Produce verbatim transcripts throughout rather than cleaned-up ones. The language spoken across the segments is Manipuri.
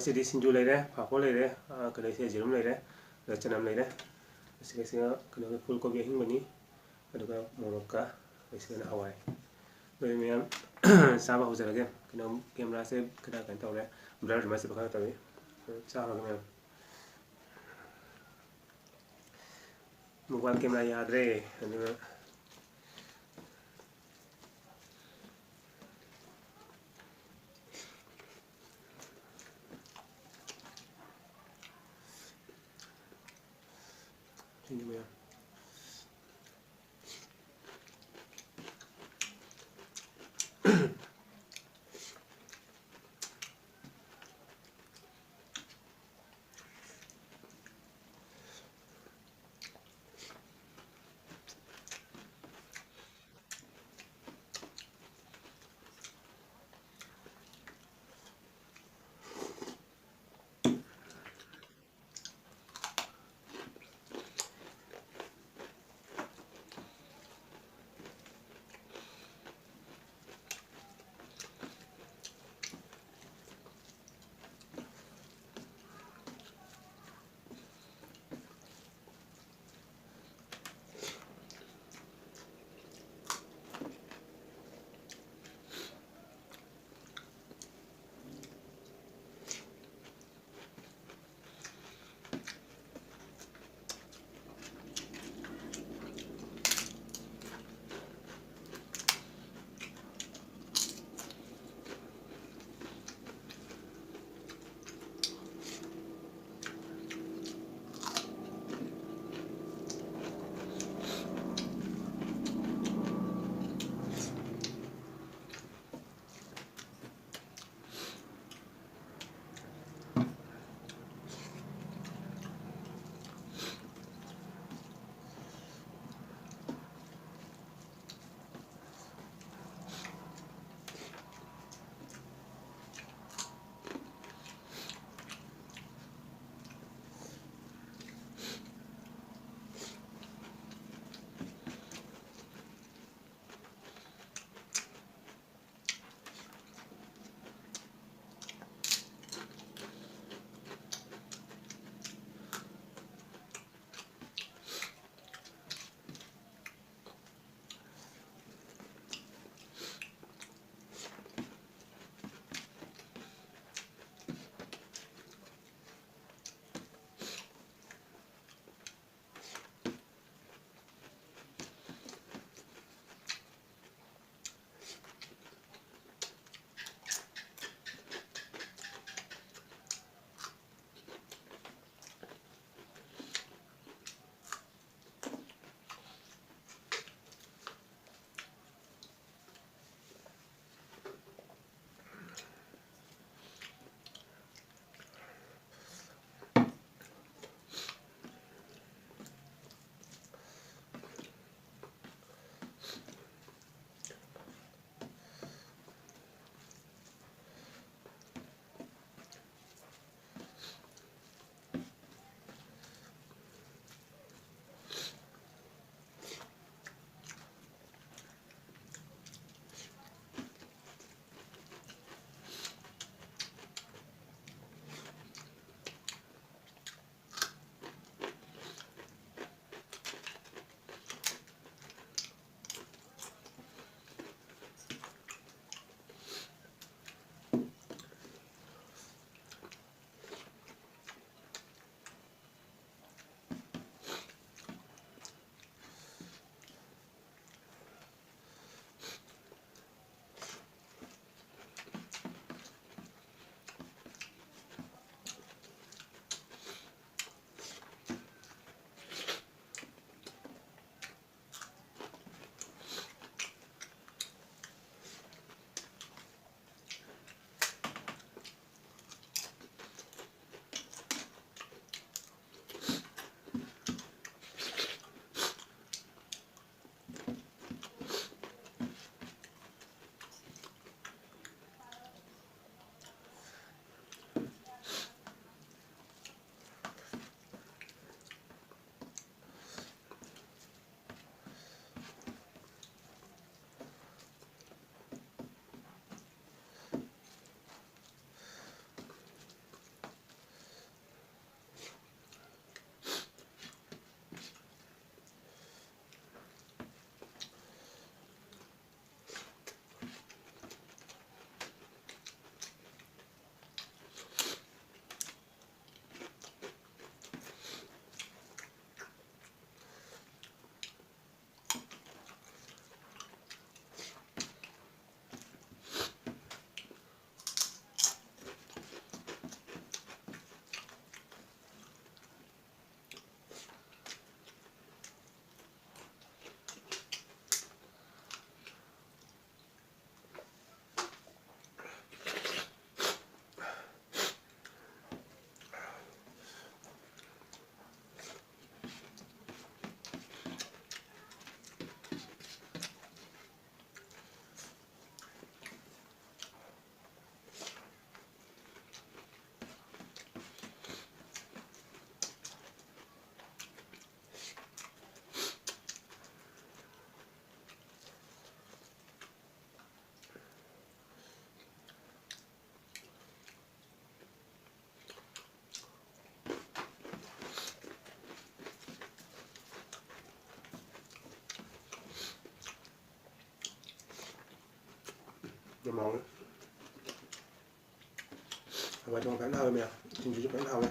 ꯁꯤꯗꯤ ꯁꯤꯡꯖꯨ ꯂꯩꯔꯦ, ꯄꯥꯐꯣꯔ ꯂꯩꯔꯦ, ꯑ, ꯀꯩꯅꯣꯁꯦ ꯌꯦꯔꯨꯝ ꯂꯩꯔꯦ, ꯑꯗ ꯆꯅꯝ ꯂꯩꯔꯦ꯫ ꯑꯁꯤꯒ, ꯁꯤꯒ ꯀꯩꯅꯣꯒꯤ ꯐꯨꯜ ꯀꯣꯕꯤ ꯑꯍꯤꯡꯕꯅꯤ, ꯑꯗꯨꯒ ꯃꯣꯔꯣꯛꯀ, ꯑꯁꯤꯒꯅ ꯍꯋꯥꯏ꯫ ꯑꯗꯨꯗꯤ ꯃꯌꯥꯝ ꯆꯥꯕ ꯍꯧꯖꯔꯒꯦ꯫ ꯀꯩꯅꯣ, ꯀꯦꯃꯦꯔꯥꯁꯦ ꯈꯔ ꯀꯩꯅꯣ ꯇꯧꯔꯦ, ꯕ꯭ꯂꯔ ꯑꯗꯨꯃꯥꯏꯅ ꯆꯠꯄ ꯈꯔ ꯇꯧꯏ꯫ ꯆꯥꯔꯒꯦ ꯃꯌꯥꯝ꯫ ꯃꯣꯕꯥꯏꯜ ꯀꯦꯃꯦꯔꯥ ꯌꯥꯗ꯭ꯔꯦ, ꯑꯗꯨꯅ ꯁꯤꯅꯤ ꯃꯌꯥꯝ꯫ ꯌꯥꯝ ꯍꯥꯎꯋꯦ꯫ ꯍꯋꯥꯏ ꯊꯣꯡ ꯐꯖꯅ ꯍꯥꯎꯋꯦ ꯃꯌꯥꯝ꯫ ꯁꯤꯡꯖꯨꯁꯨ ꯐꯖꯅ ꯍꯥꯎꯋꯦ꯫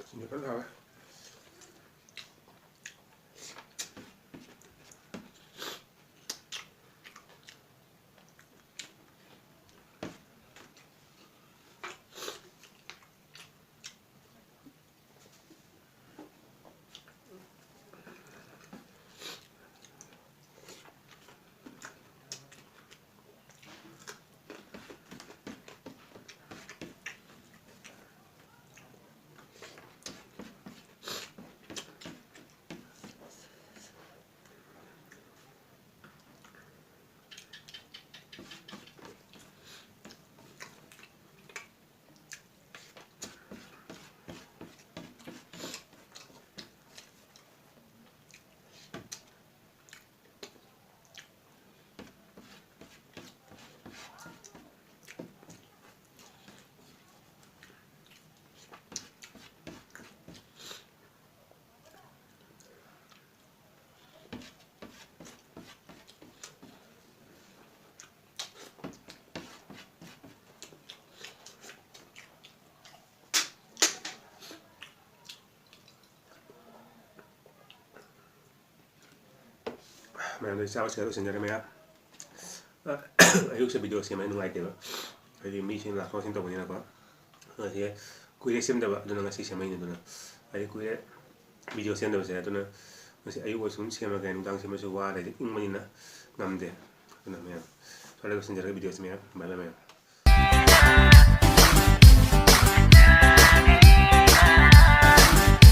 ꯁꯤꯡꯖꯨ ꯐꯖꯅ ꯍꯥꯎꯋꯦ꯫ ꯃꯌꯥꯝꯗ ꯆꯥꯕ ꯁꯤꯗ ꯂꯣꯏꯁꯤꯟꯖꯔꯝꯃꯦ꯫ ꯑ, ꯑꯌꯨꯛꯁꯦ ꯚꯤꯗꯤꯑꯣ ꯁꯦꯝꯕ ꯅꯨꯡꯉꯥꯏꯇꯦꯕ, ꯍꯥꯏꯗꯤ ꯃꯤꯁꯤꯡ ꯂꯥꯛꯊꯣꯛ ꯂꯥꯛꯁꯤꯟ ꯇꯧꯕꯅꯤꯅꯀꯣ꯫ ꯉꯁꯤ ꯀꯨꯏꯔꯦ ꯁꯦꯝꯗꯕ, ꯑꯗꯨꯅ ꯉꯁꯤ ꯁꯦꯝꯃꯛꯏꯅꯦ꯫ ꯑꯗꯨꯅ ꯍꯥꯏꯗꯤ ꯀꯨꯏꯔꯦ ꯚꯤꯗꯤꯑꯣ ꯁꯦꯝꯗꯕꯁꯦ꯫ ꯑꯗꯨꯅ ꯉꯁꯤ ꯑꯌꯨꯛ ꯑꯣꯏ ꯁꯨꯝ ꯁꯦꯝꯃꯒꯦ, ꯅꯨꯡꯗꯥꯡ ꯁꯦꯝꯕꯁꯨ ꯋꯥꯔꯦ, ꯍꯥꯏꯗꯤ ꯏꯪꯕꯅꯤꯅ ꯉꯝꯗꯦ꯫ ꯑꯗꯨꯅ ꯃꯌꯥꯝ ꯁ꯭ꯋꯥꯏꯗ ꯂꯣꯏꯁꯤꯟꯖꯔꯒꯦ ꯚꯤꯗꯤꯑꯣꯁꯦ ꯃꯌꯥꯝ꯫ ꯕꯥꯏ ꯕꯥꯏ ꯃꯌꯥꯝ꯫